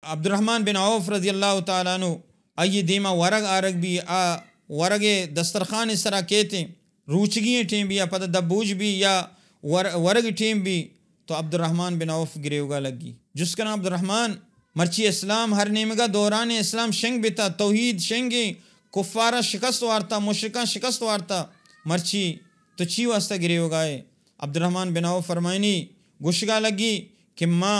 عبدالرحمن بن عوف رضی اللہ تعالی عنہ آئی دیما ورگ آرگ بی، آ ورگ دسترخوان سرا کیتیں، روچگی ٹیم بی یا پدا دبوج بی یا ور-، ورگ ٹیم بی، تو عبدالرحمن بن عوف گریوگا لگی۔ جست کنا عبدالرحمن، مرچی اسلام ہر نیمگا دوران اسلام شنگ بیتا، توحید شنگیں، کفارا شکست وارتا، مشرکاں شکست وارتا، مرچی تو چی واسطہ گریوگائے؟ عبدالرحمن بن عوف فرمائنی، گوشگا لگی کہ ما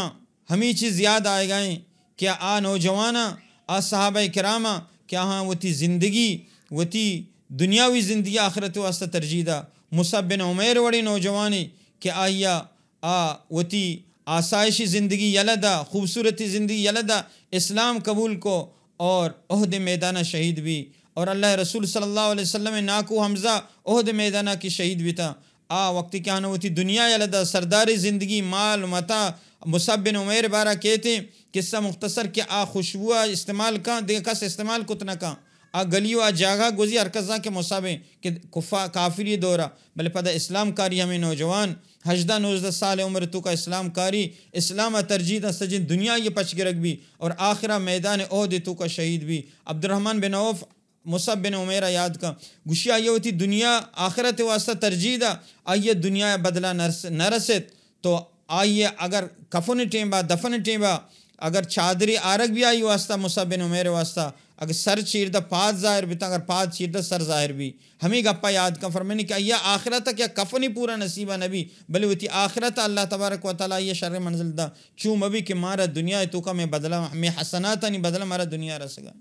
ہمے چیز یاد آئیگا ایں کہ آ نوجواناں، آ صحابہ کراماں کہ آہاں وتی زندگی، وتی دنیاوی زندگی آخرت واسطہ ترجیح دا۔ مصعب بن عمیر وڑیں نوجوانے کہ آئیا آ وتی آسائشی زندگی یلہ دا، خوبصورتی زندگی یلہ دا، اسلام قبول کو اور احد میدانا شہید بی۔ اور اللہ رسول صلی اللہ علیہ وسلم ناکو حمزہ احد میدانا کی شہید بیتا۔ آ وقتی کہ آنو وتی دنیا یلہ دا، سرداری زندگی، مال، متاع، مصعب بن عمیر بارا کیتیں، قصہ مختصر کہ آ خوشبو استعمال کن، دیگہ کس استعمال کت نہ کن۔ آ گلی و آ جاگہ گوزی ہر کس زان کہ مصعب ایں کہ کفا-، کافری دورا، بلے پدا اسلام کاری ہمیں نوجوان ہژدہ نوزدہ سال عمر توکا اسلام کاری، اسلام ترجیح دا، سجن دنیا یہ پچ گرگ بی اور آخرا میدان احد توکا شہید بی۔ عبدالرحمن بن عوف مصعب بن عمیر ء یاد کن، گوشی آئی ء وتی دنیا آخرت ء واسطہ ترجیح دا، آئی ء دنیا ء بدلہ نہ رس-، نہ رست، تو آئی ء اگر کفن ٹیم با، دفن ٹیم با، اگر چادری آرگ بی آئی واسطہ، مصعب بن عمیر واسطہ، اگر سر چیر دا پاد ظاہر بیتا، اگر پاد چیر دا سر ظاہر بی۔ ہمیں گپا یاد کن، فرمانی کہ آئی ء آخرت ء کیا کفنی پورا نصیبہ نہ بی، بلے وتی آخرت ء اللہ تبارک و تعالی آئی ء شر منزل دا، چو مبی کہ مارا دنیا ء توکا میں بدلہ، میں حسناتانی بدلہ مارا دنیا رسگا۔